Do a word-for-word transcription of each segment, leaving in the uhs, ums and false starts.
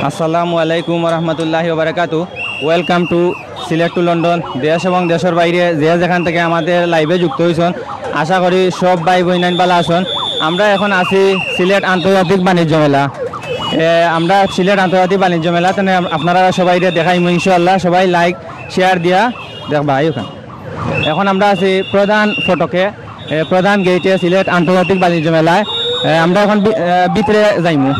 আসসালামু আলাইকুম ওয়া রাহমাতুল্লাহি ওয়া বারাকাতু। Welcome to Sylhet to London. দেশ এবং দেশের বাইরে যে যেখান থেকে আমাদের লাইভে যুক্ত হইছন, আশা করি সব ভাই বইনাইন ভালা আছন। আমরা এখন আছি সিলেট আন্তর্জাতিক বাণিজ্য মেলা। এ, আমরা সিলেট আন্তর্জাতিক বাণিজ্য মেলা, তেনে আপনারা সবাইরে দেখাইমু ইনশাআল্লাহ। সবাই লাইক শেয়ার দিয়া দেখবা, আইও খান। এখন আমরা আছি প্রধান ফটকে, এ, প্রধান গেইটে সিলেট আন্তর্জাতিক বাণিজ্য মেলায়। এ, আমরা এখন ভি-, এ, ভিতরে যাইমু।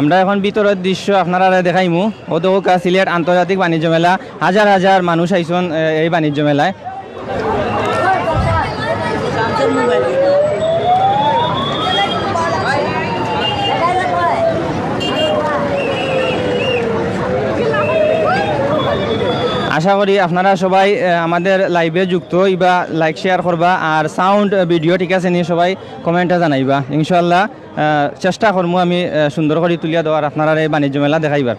আমরা এখন ভিতরের দৃশ্য আপনারারে দেখাইমু। অউ দেখউক্কা সিলেট আন্তর্জাতিক বাণিজ্য মেলা, হাজার হাজার মানুষ আইছন, এ, এই বাণিজ্য মেলায়। আশা করি আপনারা সবাই, এ, আমাদের লাইভে যুক্ত অইবা, লাইক শেয়ার করবা, আর সাউন্ড, এ, ভিডিও ঠিক আছে নি, সবাই কমেন্টে জানাইবা। ইনশাআল্লাহ, এ, চেষ্টা করমু আমি, এ, সুন্দর করি তুলিয়া দেওয়ার, আপনারারে এই বাণিজ্য মেলা দেখাইবার।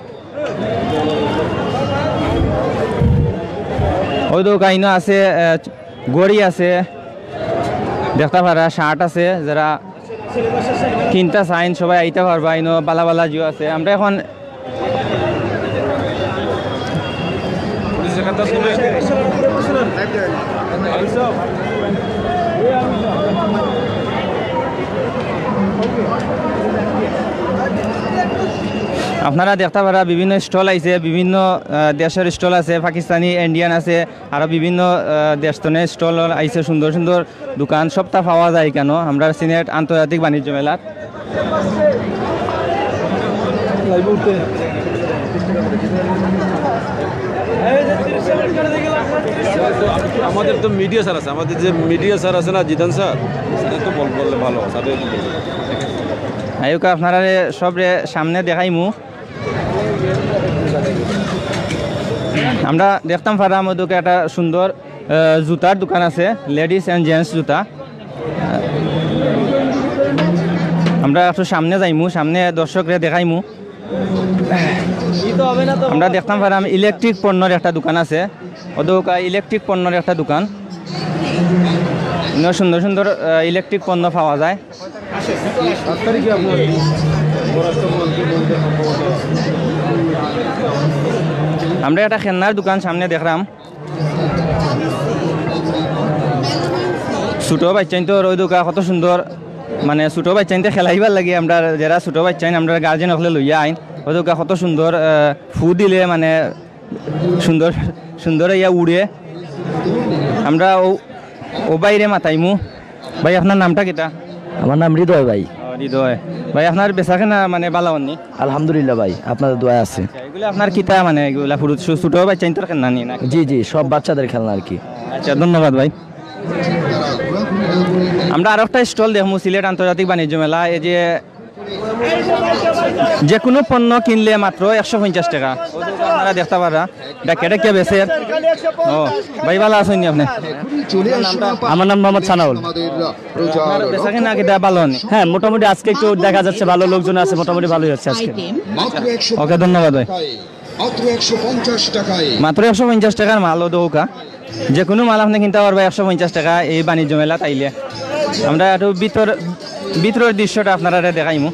অউ দেখউক্কা ইনো আছে, এ, ঘড়ি আছে, দেখতা পারা, শার্ট আছে, যারা কিনতা চাইন সবাই আইতা পারবা, ইনো বালা বালা জিও আছে। আমরা এখন আপনারা দেখতা পারা বিভিন্ন স্টল আইছে, বিভিন্ন, আহ, দেশের স্টল আছে, পাকিস্তানি, ইন্ডিয়ান আছে, আরো বিভিন্ন, আহ, দেশ তনে স্টল আইছে, সুন্দর সুন্দর দোকান সবটা পাওয়া যায় কেন আমরা সিলেট আন্তর্জাতিক বাণিজ্য মেলাত। আমাদের তো মিডিয়া স্যার আছে, আমাদের যে মিডিয়া স্যার আছে না, জিদান স্যার, স্যারে তো বল-, বললে ভালো, স্যারে আইউক্কা আপনারারে সবরে সামনে দেখাইমু। আমরা দেখতাম পারলাম ওদিকে একটা সুন্দর, আহ, জুতার দোকান আছে, লেডিস অ্যান্ড জেন্টস জুতা। আমরা একটু সামনে যাইমু, সামনে দর্শকরে দেখাইমু। আমরা দেখতাম পারলাম ইলেকট্রিক পণ্যর একটা দোকান আছে, ওদিকে ইলেকট্রিক পণ্যর একটা দোকান। ইনো সুন্দর সুন্দর, আহ, ইলেকট্রিক পণ্য পাওয়া যায়। আমরা একটা খেলনার দোকান সামনে দেখলাম। ছোট বাচ্চাইন্তর ওই দোকান কত সুন্দর, মানে ছোট বাচ্চাইন্তে খেলাইবার লাগি আমরা যারা ছোট বাচ্চাইন আমরা গার্জেন হকলে লইয়া আইন। ওই দোকান কত সুন্দর, আহ, ফু দিলে মানে সুন্দর সুন্দর ইয়া উড়ে। আমরা ও, ও বাইরে মাতাইমু। ভাই, আপনার নামটা কিতা? আমার নাম হৃদয় ভাই। ও, হৃদয়। ভাই, আপনার বেচা কেনা মানে বালা অননি? আলহামদুলিল্লাহ ভাই, আপনাদের দোয়া আছে। আচ্ছা, এগুলা আপনার কিতা মানে এগুলা পুরো ছো-, ছোট বাচ্চাইন্তর খেলনা নি না? জি, জি, সব বাচ্চাদের খেলনা আর কি। আচ্ছা, ধন্যবাদ ভাই। আমরা আরো একটা স্টল দেখমু সিলেট আন্তর্জাতিক বাণিজ্য মেলা। এই যে যে কোনো পণ্য কিনলে মাত্র একশো পঞ্চাশ টাকা। আপনারা দেখতা পাররা, ডাকিয়া ডাকিয়া বেচের। ও, ভাই, বালা আছইন নি আপনে? আমার নাম মোহাম্মদ সানাউল। আপনার বেচা কিনা কিতা বালা অননি? হ্যাঁ, মোটামুটি আজকে একটু দেখা যাচ্ছে ভালো লোকজন আছে, মোটামুটি ভালোই হচ্ছে আজকে। ওকে, ধন্যবাদ ভাই। মাত্র একশো পঞ্চাশ টাকায়। মাত্র একশো পঞ্চাশ টাকার মাল ও দৌকা। যে কোনো মাল আপনে কিনতা পারবা একশো পঞ্চাশ টাকা এই বাণিজ্য মেলাত আইলে। আমরা একটু ভিতর, ভিতরের দৃশ্যটা আপনারারে দেখাইমু।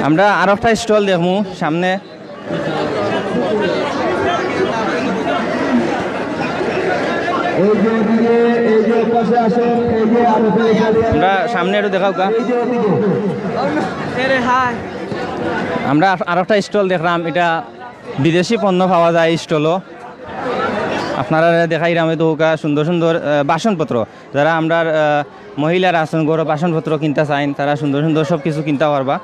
আমরা আরো একটা স্টল দেখমু সামনে। এই যে ওদিকে, এই যে পাশে আসেন, এই যে আরো পাশে আসেন। আমরা সামনে একটু দেখাউক্কা। এই যে ওদিকে। আমরা আরো একটা স্টল দেখলাম, এটা বিদেশি পণ্য পাওয়া যায় এই স্টলও। আপনারারে দেখাইরাম, এই দৌকা সুন্দর সুন্দর, আহ, বাসনপত্র। যারা আমরার, আহ, মহিলারা আছইন, ঘরো বাসনপত্র কিনতা চাইন, তারা সুন্দর সুন্দর সব কিছু কিনতা পারবা।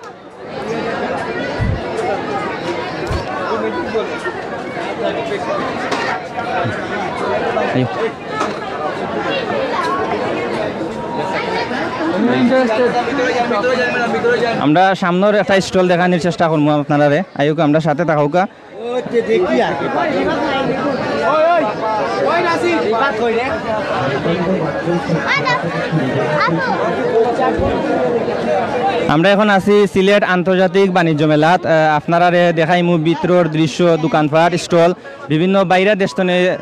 এই। আমরা সামনের একটা স্টল দেখানির চেষ্টা করমু আপনারারে। আইউক্কা, আমরার সাথে থাকউক্কা। আমরা এখন আছি সিলেট আন্তর্জাতিক বাণিজ্য মেলাত। আহ, আপনারারে দেখাইমু ভিতরর দৃশ্য, দোকানপাট, স্টল, বিভিন্ন বাইরা দেশ তনে, আহ,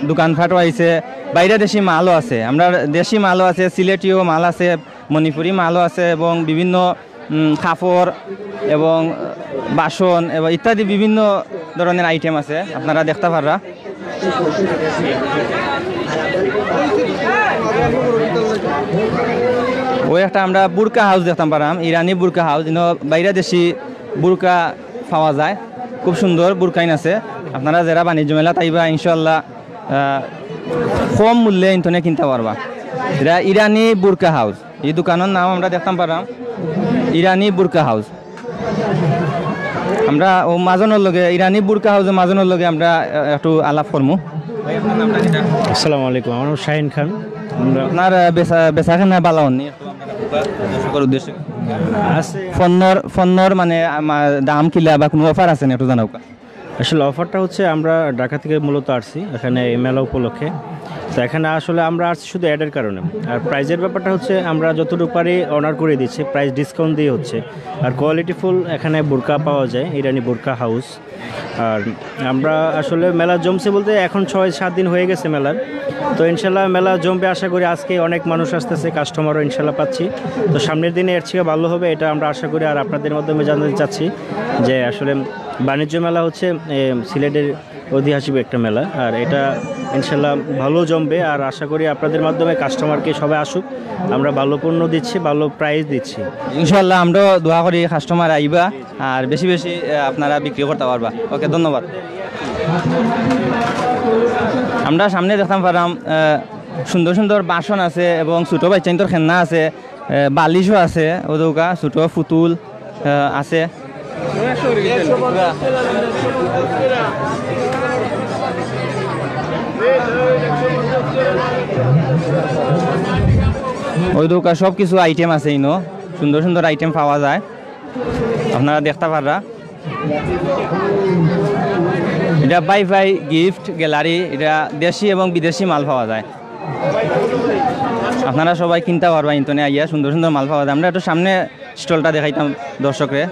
দোকানপাটও আইছে, বাইরা দেশি মালও আছে, আমরার দেশি মালও আছে, সিলেটিও মাল আছে, মণিপুরি মালও আছে এবং বিভিন্ন, উম, কাপড় এবং বাসন এবং ইত্যাদি বিভিন্ন ধরনের আইটেম আছে, আপনারা দেখতা পাররা। ওই একটা আমরা বুরকা হাউস দেখতাম পারাম, ইরানি বুরকা হাউস, ইনো বাইরা দেশি বুরকা পাওয়া যায়, খুব সুন্দর বুরকাইন আছে। আপনারা যারা বাণিজ্য মেলাত আইবা, ইনশাআল্লাহ, আহ, কম মূল্যে ইন্তনে কিনতা পারবা। এটা ইরানি বুরকা হাউস, এই দোকানর নাম আমরা দেখতাম পারাম ইরানি বুরকা হাউস। আমরা ও মাজনর লগে, ইরানি বুরকা হাউসর মাজনর লগে আমরা, আহ, একটু আলাপ করমু। আসসালামু আলাইকুম, আমার নাম শাহিন খান। আমরা আপনার, আহ, বেচা, বেচা কেনা বালা অননি? দর্শকর উদ্দেশ্যে। আছে পণ্যর, পণ্যর মানে আমার দাম কিলা বা কোনো অফার আছে নি একটু জানাউক্কা। আসলে অফারটা হচ্ছে আমরা ঢাকা থেকে মূলত আসছি এখানে এই মেলা উপলক্ষে। তো এখানে আসলে আমরা আসছি শুধু অ্যাডের কারণে। আর প্রাইজের ব্যাপারটা হচ্ছে আমরা যতটুকু পারি অনার করে দিচ্ছি, প্রাইস ডিসকাউন্ট দিয়ে হচ্ছে। আর কোয়ালিটি ফুল এখানে বোরকা পাওয়া যায়, ইরানি বোরকা হাউস। আর আমরা আসলে মেলা জমছে বলতে এখন ছয় সাত দিন হয়ে গেছে মেলার। তো ইনশাল্লাহ মেলা জমবে আশা করি। আজকে অনেক মানুষ আসতেছে, কাস্টমারও ইনশাল্লাহ পাচ্ছি। তো সামনের দিনে এর থেকে ভালো হবে, এটা আমরা আশা করি। আর আপনাদের মাধ্যমে জানাতে চাচ্ছি যে আসলে বাণিজ্য মেলা হচ্ছে এ, সিলেটের ঐতিহাসিক একটা মেলা। আর এটা ইনশাল্লাহ ভালো জমবে। আর আশা করি আপনাদের মাধ্যমে কাস্টমারকে সবাই আসুক। আমরা ভালো পণ্য দিচ্ছি, ভালো প্রাইস দিচ্ছি। ইনশাআল্লাহ, আমরা দোয়া করি কাস্টমার আইবা আর বেশি বেশি, আহ, আপনারা বিক্রি করতা পারবা। ওকে, ধন্যবাদ। আমরা সামনে দেখতাম পারাম, আহ, সুন্দর সুন্দর বাসন আছে এবং ছোট বাচ্চাইন্তর খেলনা আছে, আহ, বালিশও আছে, ওদৌকা ছোট পুতুল, আহ, আছে। ওই দৌকা সব কিছু আইটেম আছে ইনো, সুন্দর সুন্দর আইটেম পাওয়া যায়, আপনারা দেখতা পাররা। এটা ভাই ভাই গিফট গ্যালারি, এটা দেশি এবং বিদেশি মাল পাওয়া যায়। আপনারা সবাই কিনতা পারবা ইন্তনে আইয়া, সুন্দর সুন্দর মাল পাওয়া যায়। আমরা একটু সামনে স্টলটা দেখাইতাম দর্শকরে।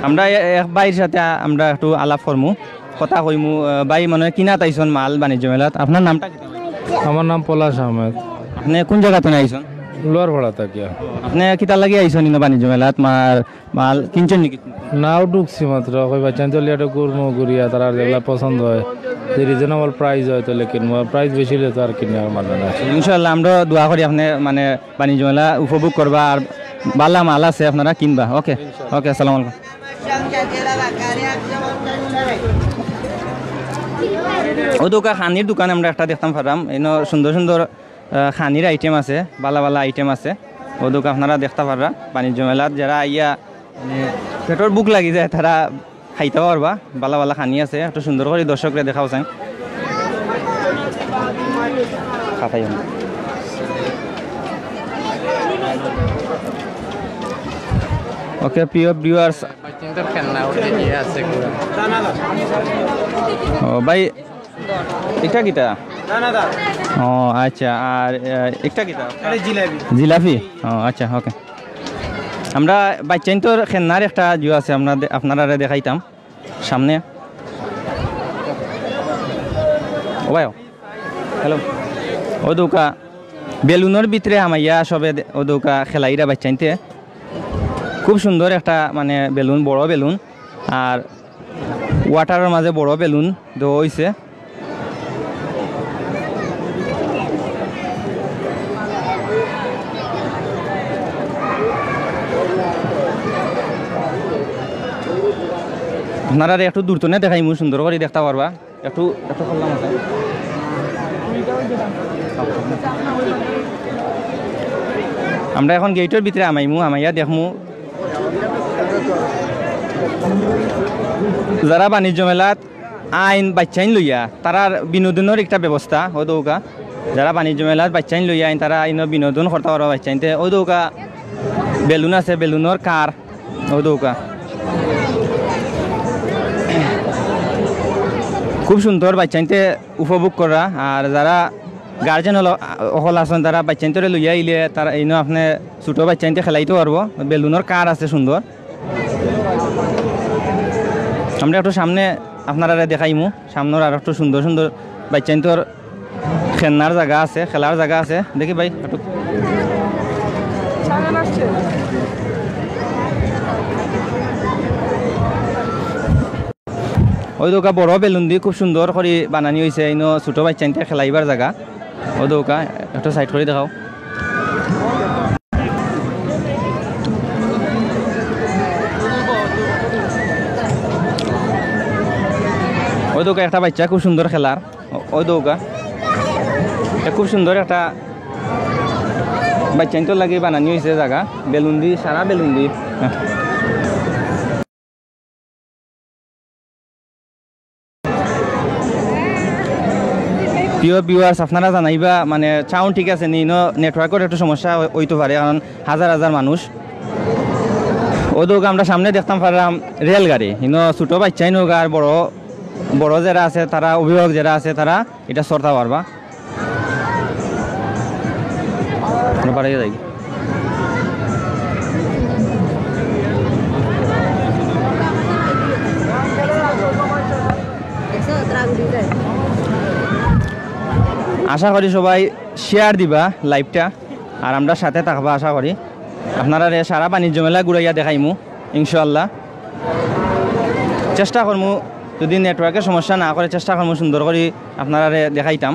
আমরা এ-, এক ভাইর সাথে আ-, আমরা একটু আলাপ করমু, কথা কইমু। আহ, ভাই, মানে কিনাত আইছন মাল বাণিজ্য মেলাত, আপনার নামটা কিতা? আমার নাম পলাশ আহমেদ, আপনি কোন জায়গা থেকে আইছন? লোয়ারপাড়া থাকিয়া। আপনি কিতা লাগি আইছন ইনো বাণিজ্য মেলাত? মাল, মাল কিনছেন নাকি? নাও ঢুকছি মাত্র, কই বাচ্চাইন্তর লিয়াটা ঘুরমু, ঘুরিয়া তারার যেগুলা পছন্দ হয়, যে রিজনেবল প্রাইস হয় তাহলে কিনবো, আর প্রাইস বেশি হলে তো আর কিনার মানে না। ইনশাআল্লাহ, আমরা দোয়া করি আপনি মানে বাণিজ্য মেলা উপভোগ করবা আর বালা মাল আছে আপনারা কিনবা। ওকে, ওকে, আসসালামু আলাইকুম। ও দোকা খানির দোকান আমরা একটা দেখতাম পারলাম, ইনো সুন্দর সুন্দর, আহ, খানির আইটেম আছে, বালা বালা আইটেম আছে। ও দোকা আপনারা দেখতা পাররা বাণিজ্য মেলাত যারা আইয়া মানে পেটর ভুক লাগি যায়, তারা খাইতা পারবা। বালা বালা খানি আছে, একটু সুন্দর করি দর্শকরে দেখাও চাই। খাতাই হন। ওকে, প্রিয় ভিউয়ার্স। ও ভাই, এটা কিতা? ও আচ্ছা, আর, আহ, এটা কিতা? জিলাপি। ও আচ্ছা, ওকে। আমরা বাচ্চাইন্তর খেলনার একটা জিও আছে, আপনারারে দেখাইতাম সামনে। ও ভাই, হ্যালো। ও দৌকা বেলুনর ভিতরে হামাইয়া সবে দে-, ও দৌকা খেলাইরা বাচ্চাইন্তে। খুব সুন্দর একটা মানে বেলুন, বড় বেলুন, আর ওয়াটারর মাঝে বড় বেলুন দেওয়া হইছে। আপনারারে একটু দূর তনে দেখাইমু, সুন্দর করি দেখতা পারবা। একটু, একটু করলাম আছে। আমরা এখন গেইটর ভিতরে হামাইমু, হামাইয়া দেখমু যারা বাণিজ্য মেলাত আইন বাচ্চাইন লইয়া তারার বিনোদনর একটা ব্যবস্থা, ও দৌকা। যারা বাণিজ্য মেলাত বাচ্চাইন লইয়া আইন, তারা আইন বিনোদন করতা পারবা বাচ্চাইন্তে। ও দৌকা বেলুন আছে, বেলুনর কার, ও দৌকা। খুব সুন্দর বাইচ্চাইন্তে উপভোগ করা। আর যারা গার্জেন অকল আছইন, তারা বাইচ্চাইন্তরে লইয়া আইলে তারা ইনো আপনে ছোট বাইচ্চাইন্তে খেলাইতে পারবো। বেলুনর কার আছে সুন্দর। আমরা একটু সামনে আপনারারে দেখাইমু, সামনের আর একটু সুন্দর সুন্দর বাইচ্চাইন্তর খেলনার জাগা আছে, খেলার জাগা আছে। দেখি ভাই, একটু ওই দেখউক্কা বড় বেলুন দি খুব সুন্দর করি বানানি অইছে, ইনো ছোট বাইচ্চাইন্তে খেলাইবার জাগা। ওই দেখউক্কা, একটু সাইড করি দেখাও। ওই দেখউক্কা একটা বাইচ্চা খুব সুন্দর খেলার। ও-, ওই দেখউক্কা। এ খুব সুন্দর একটা বাইচ্চাইন্তর লাগি বানানি অইছে জাগা। বেলুন দি, সারা বেলুন দি। প্রিয় ভিউয়ার্স, আপনারা জানাইবা, মানে, সাউন্ড ঠিক আছে নি? ইনো নেটওয়ার্কর একটু সমস্যা অই-, অইতো পারে, কারণ হাজার হাজার মানুষ। ওই দেখউক্কা আমরা সামনে দেখতাম পাররাম রেলগাড়ি। ইনো ছোট বাইচ্চাইন অউক আর বড়, বড় যেরা আছে, তারা, অভিভাবক যেরা আছে, তারা ইটা চড়তা পারবা। আমরা বাড়াইয়া যাই। আশা করি সবাই শেয়ার দিবা লাইভটা, আর আমরার সাথে থাকবা। আশা করি আপনারারে সারা বাণিজ্য মেলা ঘুরাইয়া দেখাইমু ইনশাআল্লাহ। চেষ্টা করমু, যদি নেটওয়ার্কের সমস্যা না করে, চেষ্টা করমু সুন্দর করি আপনারারে দেখাইতাম।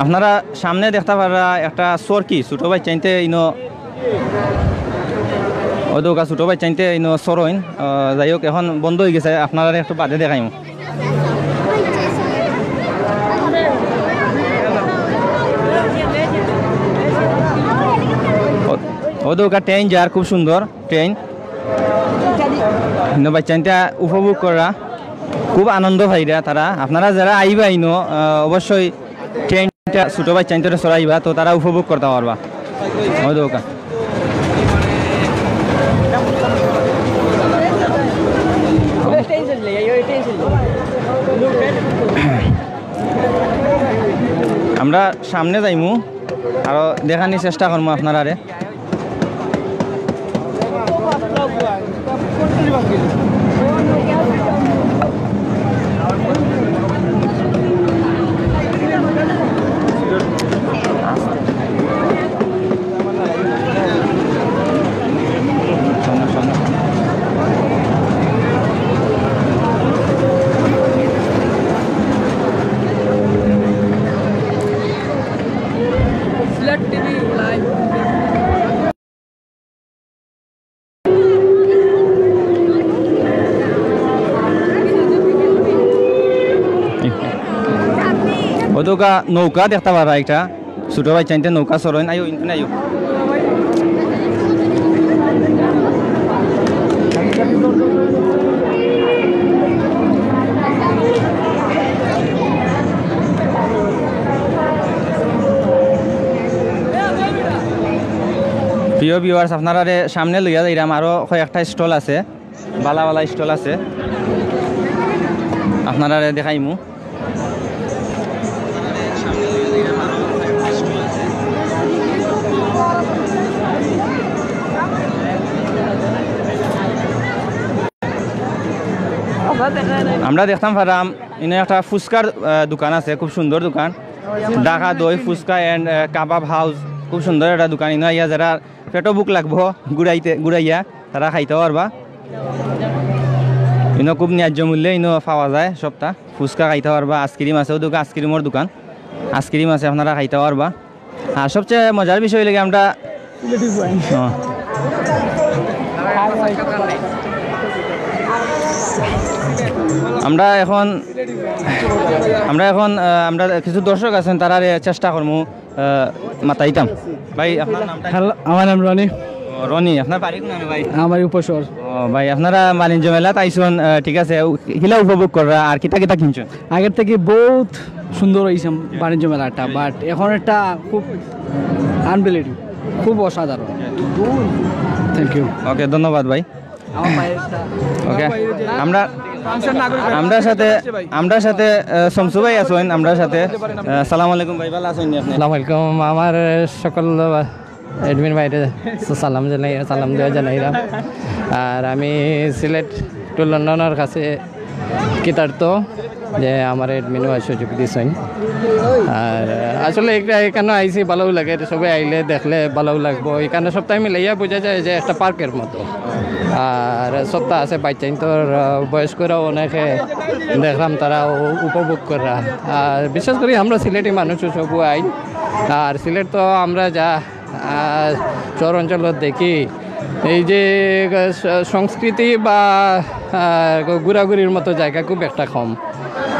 আপনারা সামনে দেখতা পাররা একটা চরকি, ছোট বাইচ্চাইন্তে ইনো, ওই দেখউক্কা ছোট বাইচ্চাইন্তে ইনো চড়ইন। আহ, যাই হোক, এখন বন্ধ অই গেছে, আপনারারে একটু বাদে দেখাইমু। ও-, ওই দেখউক্কা ট্রেন যার, খুব সুন্দর ট্রেন। ইনো বাইচ্চাইন্তে উপভোগ করা, খুব আনন্দ পাইরা তারা। আপনারা যেরা আইবা ইনো, আহ, অবশ্যই ট্রেনটা ছোট বাইচ্চাইন্তরে চড়াইবা, তো তারা উপভোগ করতা পারবা। ওই দেখউক্কা। আমরা সামনে যাইমু, আরো দেখানির চেষ্টা করমু আপনারারে। Sylhet TV live. ওই দেখউক্কা নৌকা দেখতা পাররা একটা, ছোট বাইচ্চাইন্তে নৌকা চড়ইন। আইও, ইনতে আইও। প্রিয় ভিউয়ার্স, আপনারারে সামনে লইয়া যাইরাম, আরো কয়েকটা স্টল আছে, বালা বালা স্টল আছে, আপনারারে দেখাইমু। আমরা দেখতাম পাররাম, ইনো একটা ফুচকার, আহ, দোকান আছে, খুব সুন্দর দোকান, ঢাকা দই ফুচকা and, আহ, কাবাব হাউস, খুব সুন্দর একটা দোকান। ইনো আইয়া যেরা পেটো ভুক লাগবো ঘুরাইতে, ঘুরাইয়া তারা খাইতা পারবা। ইনো খুব ন্যায্য মূল্যে ইনো পাওয়া যায় সবটা। ফুচকা খাইতা পারবা, আইসক্রিম আছে, ওই দেখউক্কা আইসক্রিমর দোকান, আইসক্রিম আছে, আপনারা খাইতা পারবা। আর সবচেয়ে মজার বিষয় অইলোগি আমরা সিলেটি ওয়াইন। হ্যাঁ। আমরা এখন, আমরা এখন, আহ, আমরা কিছু দর্শক আছইন, তারারে চেষ্টা করমু, আহ, মাতাইতাম। ভাই, আপনার নামটা? হ্যালো, আমার নাম রনি। ও, রনি, আপনার বাড়ি কোন ভাই? আমার উপশহর। ও ভাই, আপনারা বাণিজ্য মেলাত আইছইন, আহ, ঠিক আছে, উ-, কিলা উপভোগ কররা আর কিতা কিতা কিনছইন? আগের থাকি বউত সুন্দর অইছে বাণিজ্য মেলাটা, বাট এখন একটা খুব আনবিলিভেবল। খুব অসাধারণ। Thank you. ওকে, ধন্যবাদ ভাই। ওকে, আমরা আমরার সাথে, আমরার সাথে আহ, শমসু ভাই আছইন আমরার সাথে। আহ, সালাম আলাইকুম ভাই, ভালা আছইন নি আপনে? আসসালামু আলাইকুম। আমার সকল অ্যাডমিন ভাইরে সালাম জানাই, সালাম দেওয়া জানাইলাম। আর আমি সিলেট টু লন্ডনের কাছে কৃতার্থ যে আমার অ্যাডমিন ভাই সুযোগ দিছইন। আর আসলে একটা এখানে আইছি, ভালো লাগে, সবাই আইলে দেখলে ভালো লাগবো। এখানে সপ্তাহে মিলাইয়া বোঝা যায় যে একটা পার্কের মতো। আর সপ্তাহ আছে বাচ্চাইন তোর, আহ, বয়স্করাও অনেকে দেখলাম তারা উ-, উপভোগ করা। আর বিশেষ করে আমরা সিলেটি মানুষ সব আই। আর সিলেট তো আমরা যা আহ, শহর অঞ্চলত দেখি এই যে, আহ, স-, সংস্কৃতি বা, আহ, ঘোরাঘুরির মতো জায়গা খুব একটা কম।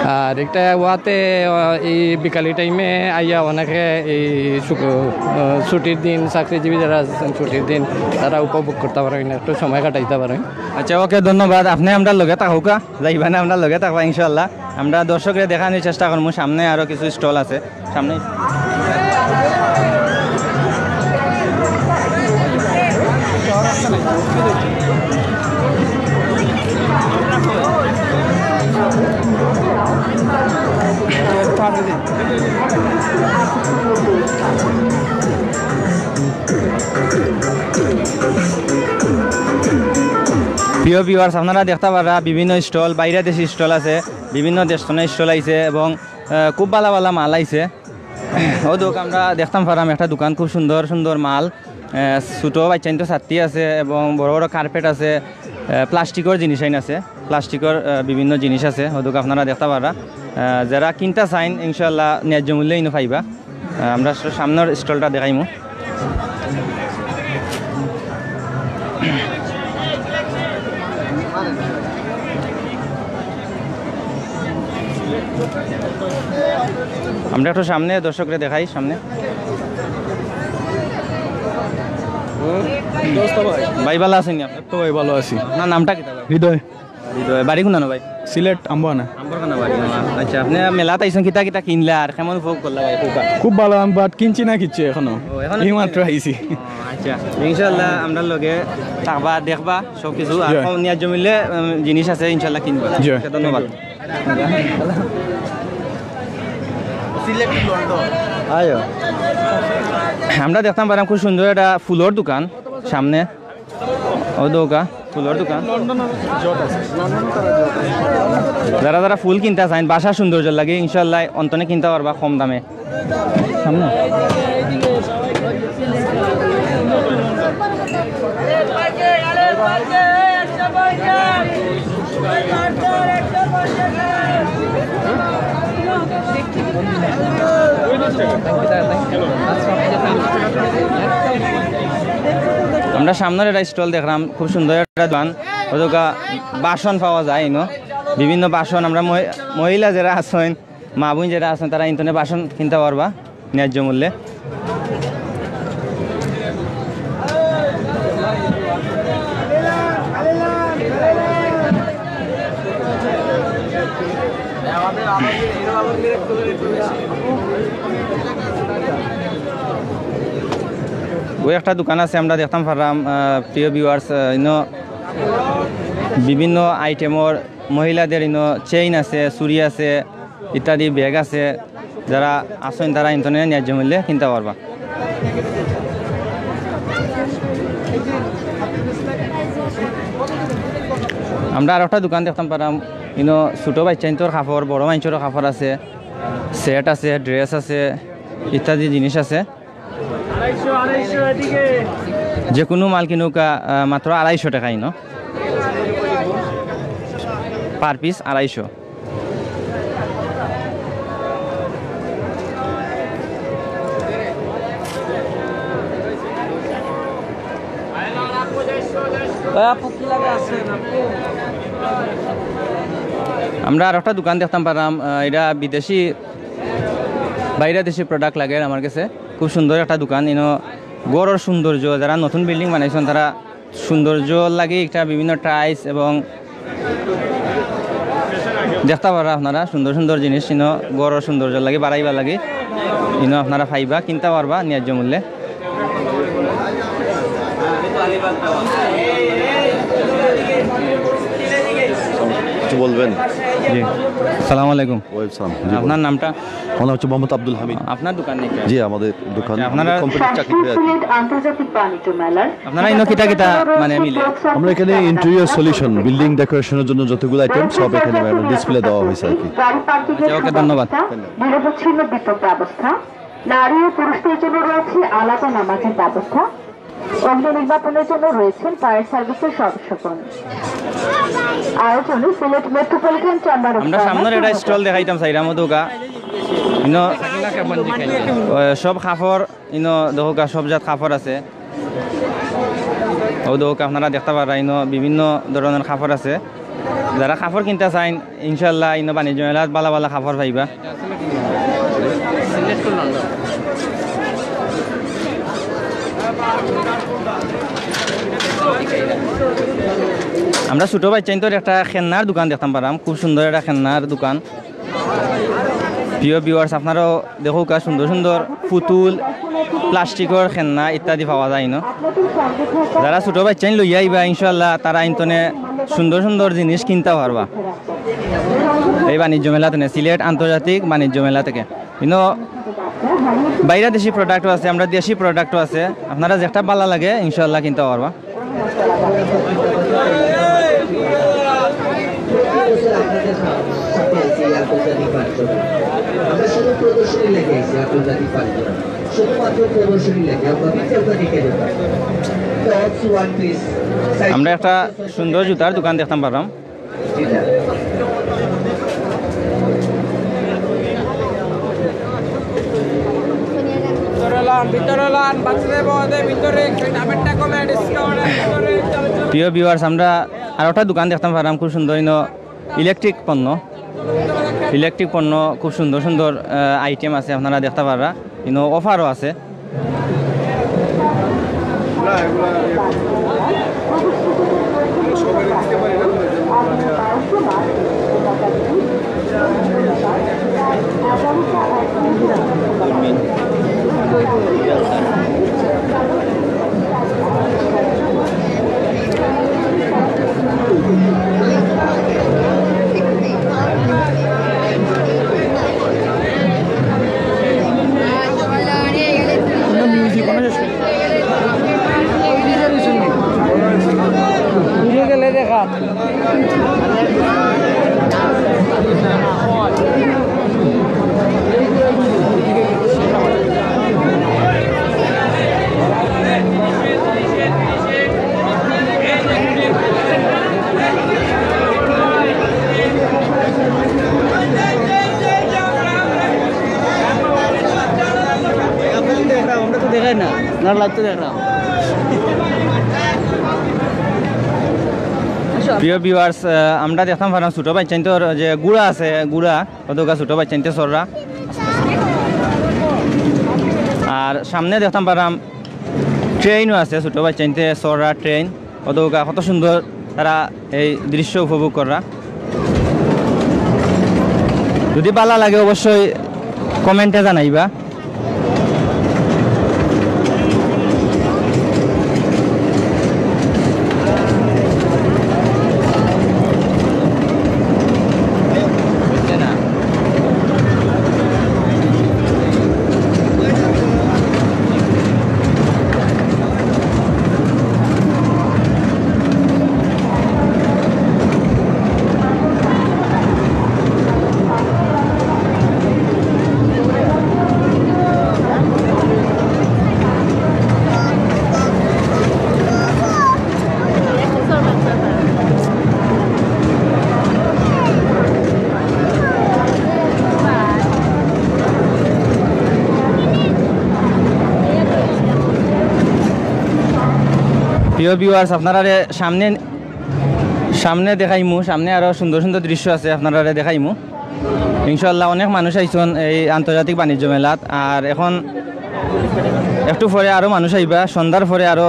আর একটা ওয়াতে, আহ, এই বিকালি টাইমে আইয়া অনেকে এই শুক-, আহ, ছুটির দিন, চাকরিজীবী যারা আছেন ছুটির দিন, তারা উপভোগ করতে পারেন, একটু সময় কাটাইতে পারেন। আচ্ছা, ওকে, ধন্যবাদ। আপনে আমরার লগে থাকউক্কা, যাইবা না, আমরার লগে থাকবা ইনশাআল্লাহ। আমরা দর্শকরে দেখানোর চেষ্টা করমু, সামনে আরো কিছু স্টল আছে। সামনে প্রিয় ভিউয়ার্স, আপনারা দেখতা পাররা বিভিন্ন স্টল, বাইরে দেশি স্টল আছে, বিভিন্ন দেশ থনে স্টল আইছে এবং আহ, খুব ভালা ভালা মাল আইছে। অউ দেখউক্কা, আমরা দেখতাম পাররাম একটা দোকান, খুব সুন্দর সুন্দর মাল। আহ, ছোট বাচ্চাইন্তর ছাতি আছে এবং বড় বড় কার্পেট আছে, আহ, প্লাস্টিকর জিনিস আইন আছে, প্লাস্টিকর, আহ, বিভিন্ন জিনিস আছে। অউ দেখউক্কা, আপনারা দেখতা পাররা। আহ, যারা কিনতা চাইন, ইনশাআল্লাহ ন্যায্য মূল্যে ইনো পাইবা। আহ, আমরা স-, সামনের স্টলটা দেখাইমু। আমরা একটু সামনে দর্শকরে দেখাই, সামনে। ভাই, ভালা আছইন নি আপনে? তো ভাই, ভালা আছি। আপনার নামটা কিতা ভাই? হৃদয়। হৃদয়, বাড়ি কুনানো ভাই? সিলেট, আম্বরখানা। আম্বরখানা বাড়ি, আচ্ছা, আপনে মেলাত আইছইন, কিতা কিতা কিনলা আর কেমন উপভোগ করলা ভাই? খুব ভালা, আমি but কিনছি না কিচ্ছু এখনো, ও, এখনো এই মাত্র আইছি। আচ্ছা, ইনশাআল্লাহ আমরার লগে থাকবা, দেখবা সব কিছু, আর জি। কম ন্যায্য মূল্যে, উম, জিনিস আছে, ইনশাআল্লাহ কিনবা। জি। আচ্ছা, ধন্যবাদ। আয়ো। আমরা দেখতাম পাররাম খুব সুন্দর একটা ফুলর দোকান সামনে। অউ দেখউক্কা, ফুলর দোকান। যারা যারা ফুল কিনতা চাইন, বাসার সৌন্দর্য লাগি, ইনশাআল্লাহ অন্তনে কিনতা পারবা কম দামে। সামনে। আমরা সামনের একটা স্টল দেখলাম, খুব সুন্দর একটা দোকান। অউ দেখউক্কা, বাসন পাওয়া যায় ইনো, বিভিন্ন বাসন। আমরা মহি-, মহিলা যারা আছইন, মা বোন যারা আছইন, তারা ইন থনে বাসন কিনতা পারবা ন্যায্য মূল্যে। অউ একটা দোকান আছে, আমরা দেখতাম পাররাম, আহ, প্রিয় ভিউয়ার্স, আহ, ইনো বিভিন্ন আইটেমর মহিলাদের ইনো চেইন আছে, চুড়ি আছে, ইত্যাদি ব্যাগ আছে। যারা আছইন তারা ইন থনে ন্যায্য মূল্যে কিনতা পারবা। আমরা আরোকটা দোকান দেখতাম পাররাম, ইনো ছোট বাচ্চাইন্তর কাপড়, বড় মাইনষরও কাপড় আছে, সেট আছে, ড্রেস আছে, ইত্যাদি জিনিস আছে। যেকুনু মাল কিনউক্কা, আহ, মাত্র আড়াইশো টেকা ইনো। Per piece আড়াইশো। আমরা আরোকটা দোকান দেখতাম পাররাম, আহ, ইটা বিদেশি, বাইরা দেশি product লাগের আমার গেছে। খুব সুন্দর একটা দোকান, ইনো ঘরর সৌন্দর্য, যারা নতুন building বানাইছইন, তারা সৌন্দর্য লাগি একটা বিভিন্ন tiles এবং দেখতা পাররা আপনারা সুন্দর সুন্দর জিনিস, ইনো ঘরর সৌন্দর্য লাগি, বাড়াইবার লাগি, ইনো আপনারা পাইবা, কিনতা পারবা ন্যায্য মূল্যে। কিছু বলবেন? জি, সালাম আলাইকুম। ওয়ালাইকুম সালাম। জি, আপনার বলুন। নামটা? আমার নাম হচ্ছে মোহাম্মদ আব্দুল হামিদ। আপনার দোকান নাকি? জি, আমাদের দোকান। আচ্ছা, আপনারা আমরা কোম্পানির চাকরি করে আর কি। সিলেট আন্তর্জাতিক বাণিজ্য মেলার আপনারা ইনো কিতা কিতা মানে মিলে? আমরা এখানে ইন্টেরিয়র সলিউশন, বিল্ডিং ডেকোরেশনের জন্য যতগুলো আইটেম সব এখানে ডিসপ্লে দেওয়া হয়েছে আর কি। গাড়ি পার্কিং এর আচ্ছা, ওকে, ধন্যবাদ। সুব্যবস্থা, নিরবচ্ছিন্ন বিদ্যুৎ ব্যবস্থা, নারী ও পুরুষদের জন্য রয়েছে আলাদা নামাজের ব্যবস্থা, অগ্নি নির্বাপনের জন্য রয়েছেন ফায়ার সার্ভিসের সদস্যগণ। আয়োজনে সিলেট মেট্রোপলিটন চেম্বার অফ আমরা সামনের একটা কমার্স স্টল দেখাইতাম চাইরাম, অউ দেখউক্কা। ইনো, ও, সব কাপড়, ইনো দেখউক্কা, সব জাত কাপড় আছে। অউ দেখউক্কা, আপনারা দেখতা পাররা, ইনো বিভিন্ন ধরনের কাপড় আছে। যারা কাপড় কিনতা চাইন, ইনশাআল্লাহ, ইনো বাণিজ্য মেলাত ভালা ভালা কাপড় পাইবা। আমরা ছোট বাচ্চাইন্তর একটা খেলনার দোকান দেখতাম পারলাম, খুব সুন্দর একটা খেলনার দোকান। প্রিয় ভিউয়ার্স, আপনারাও দেখউক্কা, সুন্দর সুন্দর পুতুল, প্লাস্টিকর খেলনা ইত্যাদি পাওয়া যায় ইনো। যারা ছোট বাচ্চাইন লইয়া আইবা, ইনশাআল্লাহ, তারা ইন্তনে সুন্দর সুন্দর জিনিস কিনতা পারবা। এই বাণিজ্য মেলা থেকে, সিলেট আন্তর্জাতিক বাণিজ্য মেলা থেকে। ইনো বাইরা দেশি প্রোডাক্টও আছে, আমরা দেশি প্রোডাক্টও আছে। আপনারা যেটা ভালা লাগে, ইনশাআল্লাহ, কিনতা পারবা। আমরা শুধু প্রদর্শনী লেগে আইছি আন্তর্জাতিক পার্ক। শুধুমাত্র প্রদর্শনী লেগে, আমরা বিক্রেতা দিকে দেব। টপস, ওয়ান পিস, আমরা একটা সুন্দর জুতার দোকান দেখতাম পারলাম। ভিতরে লন, ভিতরে লন, বাচ্চাদের বড়দের ভিতরে, দামেরটা কমে, ডিসকাউন্ট ভিতরে। প্রিয় ভিউয়ার্স, আমরা আর একটা দোকান দেখতাম পারলাম, খুব সুন্দর ইনো ইলেকট্রিক পণ্য, ইলেকট্রিক পণ্য, খুব সুন্দর সুন্দর, আহ, আইটেম আছে, আপনারা দেখতা পাররা। ইনো অফারও আছে। আমরা তো দেখাই না, আপনারা লাইভ তো দেখলাম। প্রিয় ভিউয়ার্স, আহ, আমরা দেখতাম পারলাম ছোট বাচ্চাইন্তর যে ঘুড়া আছে, ঘুড়া, অউ দেখউক্কা ছোট বাচ্চাইন্তে চড়রা। আর সামনে দেখতাম পারলাম ট্রেনও আছে, ছোট বাচ্চাইন্তে চড়রা ট্রেন। অউ দেখউক্কা কত সুন্দর তারা এই দৃশ্য উপভোগ কররা। যদি ভালা লাগে অবশ্যই কমেন্টে জানাইবা। প্রিয় ভিউয়ার্স, আপনারারে সামনে, সামনে দেখাইমু, সামনে আরো সুন্দর সুন্দর দৃশ্য আছে, আপনারারে দেখাইমু। ইনশাআল্লাহ, অনেক মানুষ আইছন এই আন্তর্জাতিক বাণিজ্য মেলাত। আর এখন একটু পরে আরো মানুষ আইবা, সন্ধ্যার পরে আরো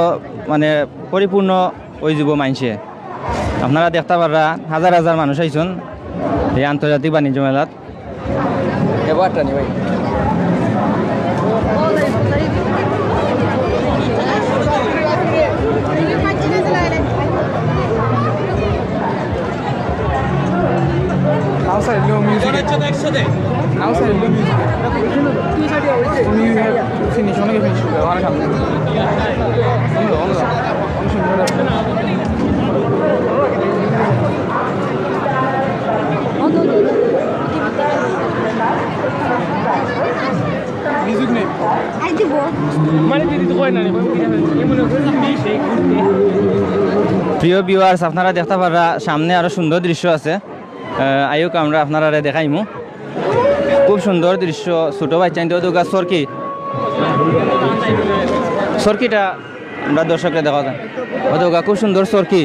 মানে পরিপূর্ণ অইযিবো মাইনষে। আপনারা দেখতা পাররা হাজার হাজার মানুষ আইছন এই আন্তর্জাতিক বাণিজ্য মেলাত। এবার টানি ভাই। Hello, music. Now sir, hello, music. Finish, অনেক finish করবে, আমার সামনে। অন্য দাও, অন্য দাও। অনেক সুন্দর লাগবে। Music নেই। আই দিব। মানে যদি তো কয় না রে, কয় কি জানেন? এ মনে হয় ঘুরতে, সেই ঘুরতে। প্রিয় ভিউয়ার্স, আপনারা দেখতা পাররা সামনে আরো সুন্দর দৃশ্য আছে। আহ, আইউক, আমরা আপনারারে দেখাইমু। খুব সুন্দর দৃশ্য, ছোট বাচ্চাইন্তে অউ দেখউক্কা চরকি। চরকিটা আমরা দর্শকরে দেখা যায়। অউ দেখউক্কা খুব সুন্দর চরকি।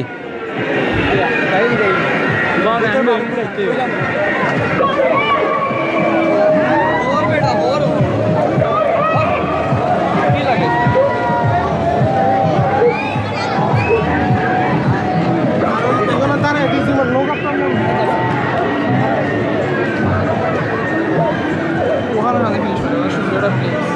ওখানে না দেখলে সুন্দর, সুন্দর একটা place।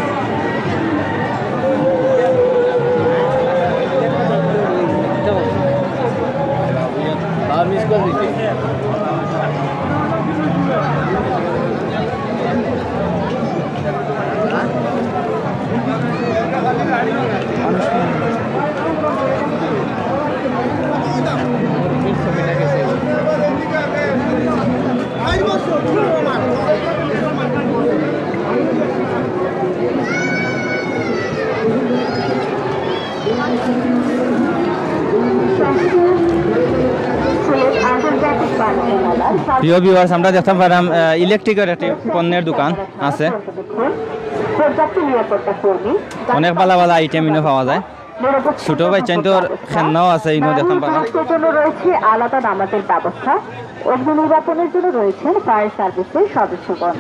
প্রিয় ভিউয়ার্স, আমরা দেখতাম পারলাম, আহ, ইলেকট্রিকের একটি পণ্যের দোকান আছে। অনেক ভালা ভালা আইটেম ইনো পাওয়া যায়। ছোট বাচ্চাইন্তর খেলনাও আছে, ইনো দেখতাম পারলাম। জন্য রয়েছে আলাদা নামাজের ব্যবস্থা। অগ্নি নির্বাপনের জন্য রয়েছেন ফায়ার সার্ভিসের সদস্যগণ।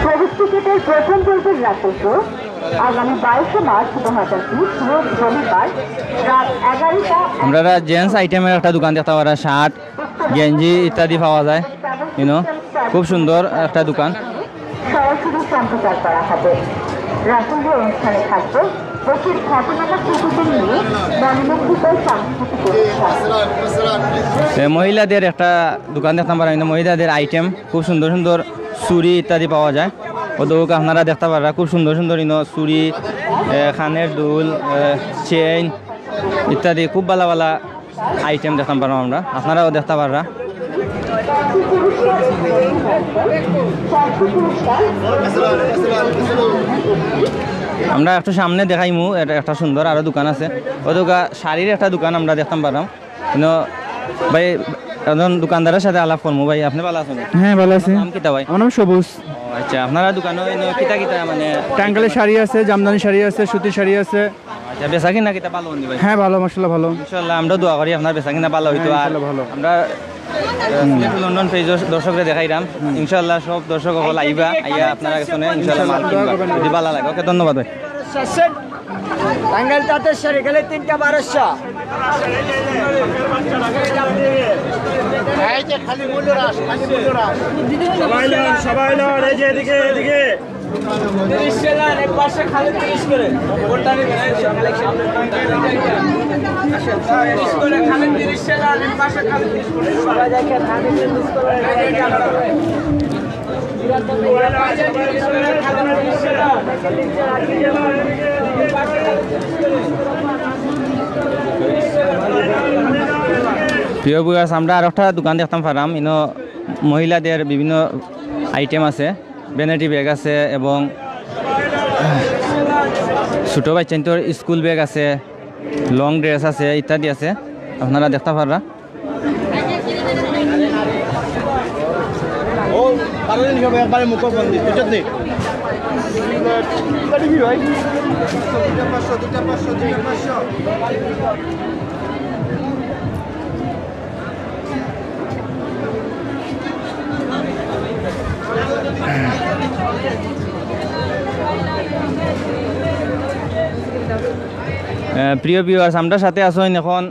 প্রবেশ টিকিটের প্রথম পর্বের রাত্রিতে আগামী বাইশে মার্চ দু হাজার বিশ, রোজ রবিবার, রাত এগারোটা। আমরা জেন্টস আইটেমের একটা দোকান দেখতাম পারলাম, শার্ট, গেঞ্জি ইত্যাদি পাওয়া যায়। ইনো খুব সুন্দর একটা দোকান। সরাসরি সম্প্রচার করা হবে। রাসুলদের অনুষ্ঠানে থাকবে দেশের খ্যাতনামা ক্রিকেটার নিয়ে মনোনন্দিত সাংস্কৃতিক অনুষ্ঠান। এ, মহিলাদের একটা দোকান দেখতাম পারলাম, ইনো মহিলাদের আইটেম, খুব সুন্দর সুন্দর চুড়ি ইত্যাদি পাওয়া যায়। অউ দেখউক্কা আপনারা দেখতা পাররা, খুব সুন্দর সুন্দর ইনো চুড়ি, এ, কানের দুল, এ, চেইন ইত্যাদি খুব ভালা ভালা আইটেম দেখতাম পারলাম আমরা, আপনারাও দেখতা পাররা। আমরা একটু সামনে দেখাইমু, এটা একটা সুন্দর আরো দোকান আছে। অউ দেখউক্কা শাড়ির একটা দোকান আমরা দেখতাম পারলাম। ইনো ভাই, একজন দোকানদারের সাথে আলাপ করমু। ভাই, আপনি ভালা আছইন? হ্যাঁ, ভালা আছি। নাম কিতা ভাই? আমার নাম সবুজ। ও আচ্ছা, আপনারা দোকানো ইনো কিতা কিতা মানে টাঙ্গাইলের শাড়ি আছে, জামদানি শাড়ি আছে, সুতি শাড়ি আছে। আচ্ছা, বেচা কিনা কিতা ভালা অয়নি ভাই? হ্যাঁ, ভালা, মাশাআল্লাহ, ভালা। ইনশাআল্লাহ, আমরা দোয়া করি আপনার বেচা কিনা ভালা অইতো। হ্যাঁ, আর ইনশাআল্লাহ, ভালা। আমরা, আহ, সিলেট লন্ডন পেজ দর্শকরে দেখাইরাম। ইনশাআল্লাহ সব দর্শক অকল আইবা, আইয়া আপনার কাছে ইনশাআল্লাহ মাল কিনবা। যদি ভালা লাগে। ওকে, ধন্যবাদ ভাই। টাঙ্গাইল তাঁতের শাড়ি খালি তিনটা বারোশো। এই যে খালি মূল্য হ্রাস, খালি মূল্য হ্রাস। সবাই লন, সবাই লন, এই যে এদিকে, এদিকে। তিরিশ সেলার, এক পাশে খালি তিরিশ করে। কোনটা নেবেন? এই যে কালেকশন। তিরিশ করে, খালি তিরিশ সেলার, এক পাশে খালি তিরিশ করে। সবাই দেখেন, আমি তিরিশ করে। প্রিয় ভিউয়ার্স, আমরা আরো একটা দোকান দেখতাম পারলাম, ইনো মহিলাদের বিভিন্ন আইটেম আছে, ভ্যানিটি ব্যাগ আছে এবং ছোট বাচ্চাইন্তর স্কুল ব্যাগ আছে, লং ড্রেস আছে ইত্যাদি আছে, আপনারা দেখতা পাররা। ও, কারণ সব একবারে মুখবন্দি, বুঝছত নি? দুটা পাঁচশো, দুটা পাঁচশো, দুটা পাঁচশো। আহ, প্রিয় ভিউয়ার্স, আমরার সাথে আছইন এখন,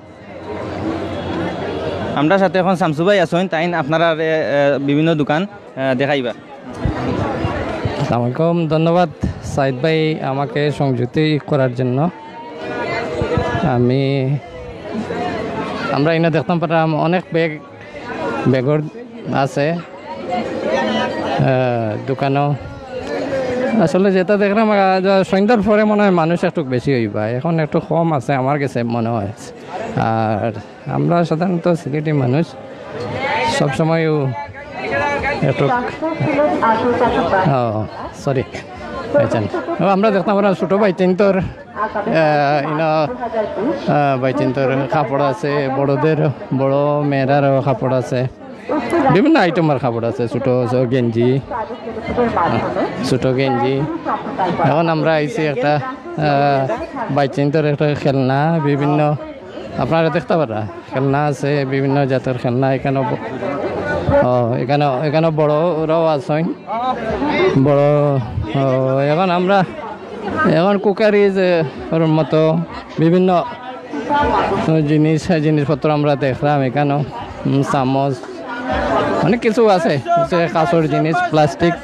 আমরার সাথে এখন শামসু ভাই আছইন, তাইন আপনারারে, আহ, বিভিন্ন দোকান, আহ, দেখাইবা। আসসালামু আলাইকুম, ধন্যবাদ সাইদ ভাই আমাকে সংযুক্তি করার জন্য। আমি, আমরা ইনো দেখতাম পারলাম অনেক ব্যাগ, ব্যাগর আছে, আহ, দোকানও। আসলে যেটা দেখলাম, আহ, যে সন্ধ্যার পরে মনে হয় মানুষ একটু বেশি অইবা, এখন একটু কম আছে আমার কাছে মনে হয়। আর আমরা সাধারণত সিলেটি মানুষ, সবসময় একটু, ও, সরি, আচ্ছা। ও, আমরা দেখতাম পারলাম ছোট ভাইচাইন্তর, আহ, ইনো, আহ, ভাইচাইন্তর কাপড় আছে, বড়দের, বড় মেয়েরারও কাপড় আছে, বিভিন্ন আইটেমের কাপড় আছে, ছোট ছোট গেঞ্জি, ছোট গেঞ্জি। এখন আমরা আইছি একটা, আহ, ভাইচাইন্তর একটা খেলনা, বিভিন্ন, আপনারা দেখতা পাররা, খেলনা আছে, বিভিন্ন জাতর খেলনা। এখানে ব-, ও, এখানে, এখানে বড়রাও আছইন, বড়। ও, এখন আমরা, এখন কুকারিজ, এ, ওর মতো বিভিন্ন জিনিস, জিনিসপত্র আমরা দেখলাম এখানেও। উম, চামচ, অনেক কিছু আছে, সে কাঁচের জিনিস, প্লাস্টিক,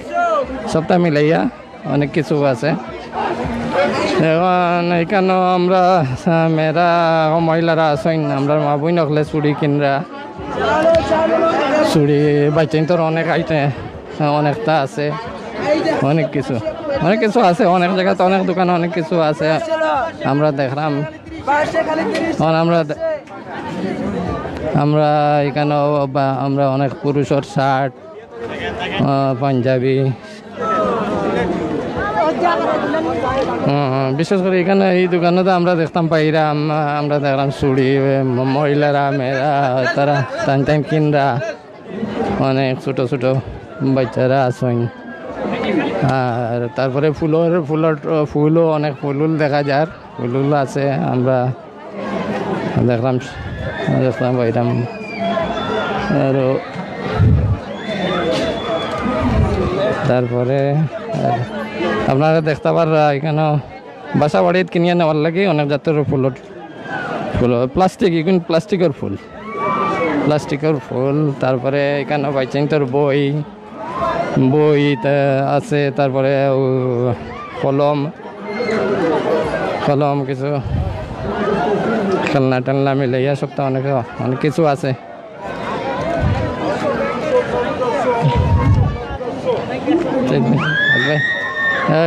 সবটা মিলাইয়া অনেক কিছু আছে। এখন এখানেও আমরা, আহ, মেয়েরা, মহিলারা আছইন, আমরা মা বইন হকলে চুড়ি কিনরা, চুড়ি, ভাইচাইন্তর অনেক আইটেম, অনেকটা আছে, অনেক কিছু, অনেক কিছু আছে, অনেক জায়গাতে অনেক দোকানে অনেক কিছু আছে। আমরা দেখলাম, এখন আমরা দে-, আমরা এখানেও বা-, আমরা অনেক পুরুষর শার্ট, আহ, পাঞ্জাবি। হুম, হুম, বিশেষ করে এখানে এই দোকানে তো আমরা দেখতাম পাইরা, আম-, আমরা দেখলাম চুড়ি, এ, ম-, মহিলারা, মেয়েরা, তারা টাইম টাইম কিনরা, অনেক ছোট ছোট বাচ্চারা আছইন। আর তারপরে ফুলর, ফুলর, ফুলও অনেক ফুল উল দেখা যার, ফুল উল আছে। আমরা দেখলাম, দেখলাম পাইলাম আরো। তারপরে, আহ, আপনারা দেখতা পাররা এখানে বাসা বাড়িত কিনিয়া নেওয়ার লাগি অনেক জাতর ফুলর, ফুল, প্লাস্টিক, ইগুন প্লাস্টিকর ফুল, প্লাস্টিকর ফুল। তারপরে এখানে ভাইচাইন্তর বই, বই তা আছে, তারপরে ও কলম, কলম, কিছু খেলনা টেলনা মিলাইয়া সবটা অনেক, অনেক কিছু আছে।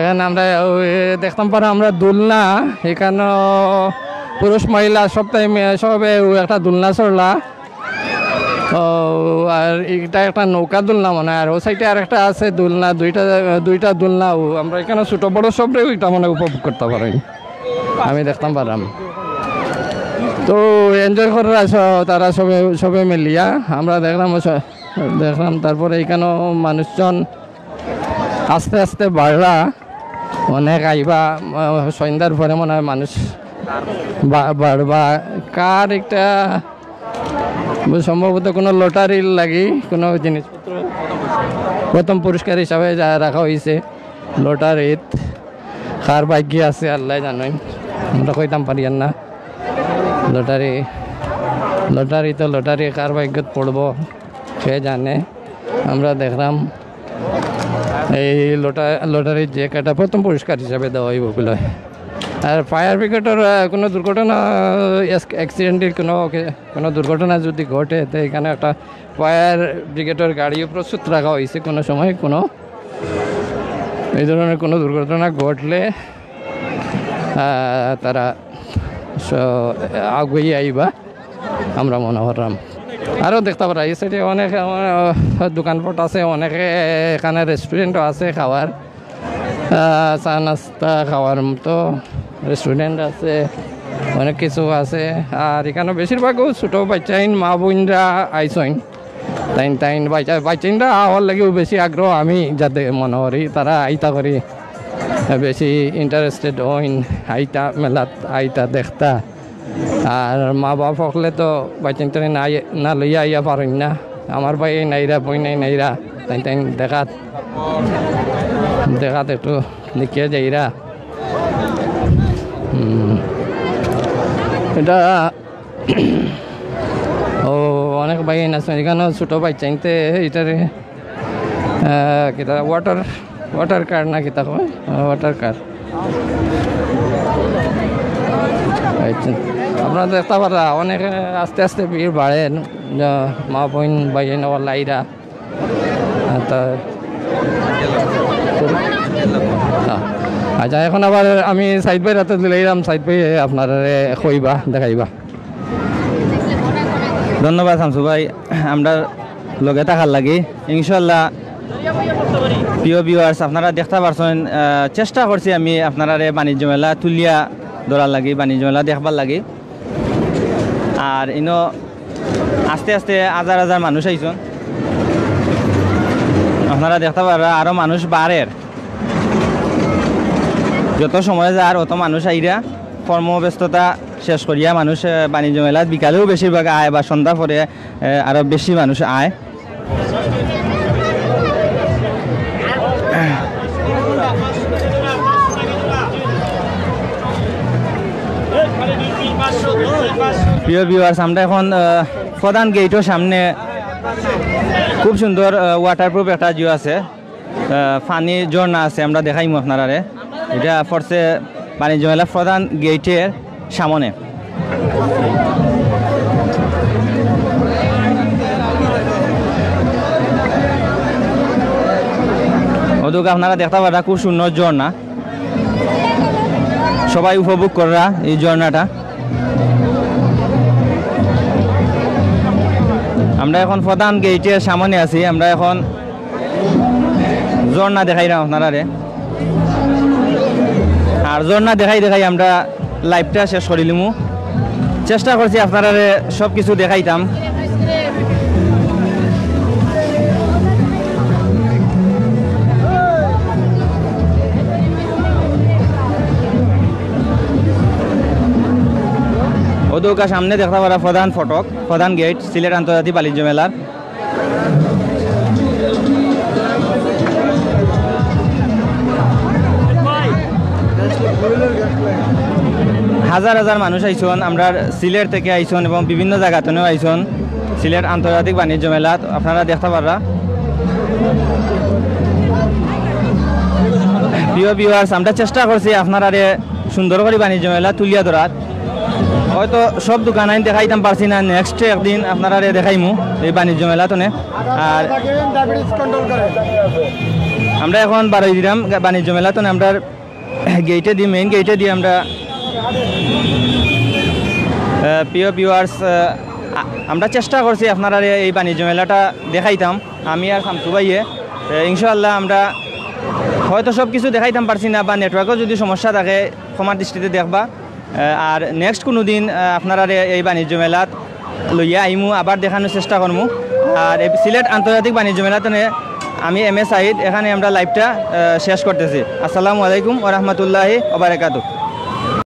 এখানে আমরা ওই দেখতাম পারো আমরা দোলনা, এখানে পুরুষ মহিলা সবটাই মে-, সবে ও একটা দোলনা চড়লা। ও, আর এটা একটা নৌকা দোলনা মনে হয়, আর ও সাইডে আর একটা আছে দোলনা, দুইটা, দুইটা দোলনা। ও, আমরা এখানে ছোট বড় সবরে ওইটা মানে উপভোগ করতে পারি, আমি দেখতাম পারলাম। তো এনজয় করার আছে তারা সবে, সবে মিলিয়া। আমরা দেখলাম ও স-, দেখলাম, তারপরে এখানেও মানুষজন আস্তে আস্তে বাড়লা, অনেক আইবা। আহ, সন্ধ্যার পরে মনে হয় মানুষ বা-, বাড়বা। কার একটা সম্ভবত কোনো লটারির লাগি কোনো জিনিসপত্র প্রথম পুরস্কার হিসাবে যা রাখা হয়েছে লটারিত। কার ভাগ্যে আছে আল্লাহ জানেন, আমরা কইতাম পারি আর না। লটারি, লটারি তো লটারি, কার ভাগ্যত পড়বো কে জানে। আমরা দেখলাম এই লটা-, লটারির যে কাটা প্রথম পুরস্কার হিসাবে দেওয়া হইব বলে। আর ফায়ার ব্রিগেডর, আহ, কোনো দুর্ঘটনা, আহ, অ্যাক্সিডেন্টের কোনো, কোনো দুর্ঘটনা যদি ঘটে, তো এখানে একটা ফায়ার ব্রিগেডর গাড়িও প্রস্তুত রাখা হয়েছে। কোনো সময় কোনো এই ধরনের কোনো দুর্ঘটনা ঘটলে, আহ, তারা স-, আগুয়ে আইবা। আমরা মনে করলাম আরও দেখতে পারা এই সাইডে অনেক, আহ, দোকানপাট আছে, অনেকে এখানে রেস্টুরেন্টও আছে খাওয়ার, আহ, চা নাস্তা খাওয়ার মতো রেস্টুরেন্ট আছে, অনেক কিছু আছে। আর এখানে বেশিরভাগও ছোটো বাচ্চাইন, মা বোনরা আইসইন, তাইন তাইন বাচ্চা বাচ্চাইনরা আওয়ার লাগিও বেশি আগ্রহ আমি যাতে মনে করি, তারা আইতা করি বেশি ইন্টারেস্টেড হইন, আইতা মেলাত, আইতা দেখতা। আর মা বাপ হকলে তো বাচ্চাইন্তরে না আই-, না লইয়া আইয়া পারইন না। আমার ভাই নাইরা, বই নাই নাইরা, তাই তাই দেখাত, দেখাত একটু দেখিয়া যাইরা। হুম। এটা, ও, অনেক ভাই আছে, এখানে ছোট বাচ্চাইন্তে এটারে আহ, কিতা ওয়াটার, ওয়াটার কার না কিতা কয়? আহ, ওয়াটার কার। আচ্ছা। আপনারা দেখতা পাররা, অনেক আস্তে আস্তে ভিড় বাড়ে। আহ, মা বোন, ভাই, আইরা, তা, আচ্ছা, এখন আবার আমি সাইদ ভাইর আতো দিলাইরাম, সাইদ ভাই আপনারারে কইবা, দেখাইবা। ধন্যবাদ শামসু ভাই, আমরার লগে থাকার লাগি। ইনশাআল্লাহ, প্রিয় ভিউয়ার্স, আপনারা দেখতা পারছইন, আহ, চেষ্টা করছি আমি আপনারারে বাণিজ্য মেলা তুলিয়া ধরার লাগি, বাণিজ্য মেলা দেখবার লাগি। আর ইনো আস্তে আস্তে হাজার হাজার মানুষ আইছইন। আপনারা দেখতা পাররা আরো মানুষ বাড়ের, যত সময় যার অত মানুষ আইরা। কর্মব্যস্ততা শেষ করিয়া মানুষ, আহ, বাণিজ্য মেলাত বিকালেও বেশিরভাগ আয় বা সন্ধ্যা পরে, আহ, আরো বেশি মানুষ আয়। প্রিয় ভিউয়ার্স, আমরা এখন, আহ, প্রধান গেইটর সামনে খুব সুন্দর, আহ, ওয়াটারপ্রুফ একটা ভিউ আছে, আহ, পানি ঝর্ণা আছে, আমরা দেখাইমু আপনারারে। এটা পড়ছে বাণিজ্য মেলা প্রধান গেইটর সামনে। অদুক আপনারা দেখতা পাররা খুব সুন্দর ঝর্ণা, সবাই উপভোগ কররা এই ঝর্ণাটা। আমরা এখন প্রধান গেইটর সামনে আছি, আমরা এখন ঝর্ণা দেখাইরাম আপনারারে। আর ঝর্ণা দেখাই দেখাই আমরা লাইভটা শেষ করিলিমু। চেষ্টা করছি আপনারারে সব কিছু দেখাইতাম। অদুকা সামনে দেখতা পাররা প্রধান ফটক, প্রধান গেইট, সিলেট আন্তর্জাতিক বাণিজ্য মেলার। হাজার হাজার মানুষ আইছইন, আমরার সিলেট থাকি আইছইন এবং বিভিন্ন জাগা থনেও আইছইন সিলেট আন্তর্জাতিক বাণিজ্য মেলাত, আপনারা দেখতা পাররা। প্রিয় ভিউয়ার্স, আমরা চেষ্টা করছি আপনারারে সুন্দর করি বাণিজ্য মেলা তুলিয়া ধরার। হয়তো সব দোকান আইন দেখাইতাম পারছি না, নেক্সট একদিন আপনারারে দেখাইমু এই বাণিজ্য মেলা থনে। আর আমরা এখন বারোই দিলাম গা-, বাণিজ্য মেলা থনে, আমরা গেইটে দি, মেইন গেইটে দি আমরা, আহ, প্রিয় ভিউয়ার্স, আহ, আ-, আমরা চেষ্টা করছি আপনারারে এই বাণিজ্য মেলাটা দেখাইতাম, আমি আর শামসু ভাইয়ে। আহ, ইনশাআল্লাহ আমরা হয়তো সব কিছু দেখাইতাম পারছি না বা নেটওয়ার্কও যদি সমস্যা থাকে ক্ষমার দৃষ্টিতে দেখবা। আহ, আর নেক্সট কোনো দিন, আহ, আপনারারে এই বাণিজ্য মেলাত লইয়া আইমু, আবার দেখানোর চেষ্টা করমু। আর এই সিলেট আন্তর্জাতিক বাণিজ্য মেলা থনে আমি এম এ সাইদ, এখানে আমরা লাইভটা, আহ, শেষ করতেছি। আসসালামু আলাইকুম ওয়া রাহমাতুল্লাহি ওয়া বারাকাতুহু।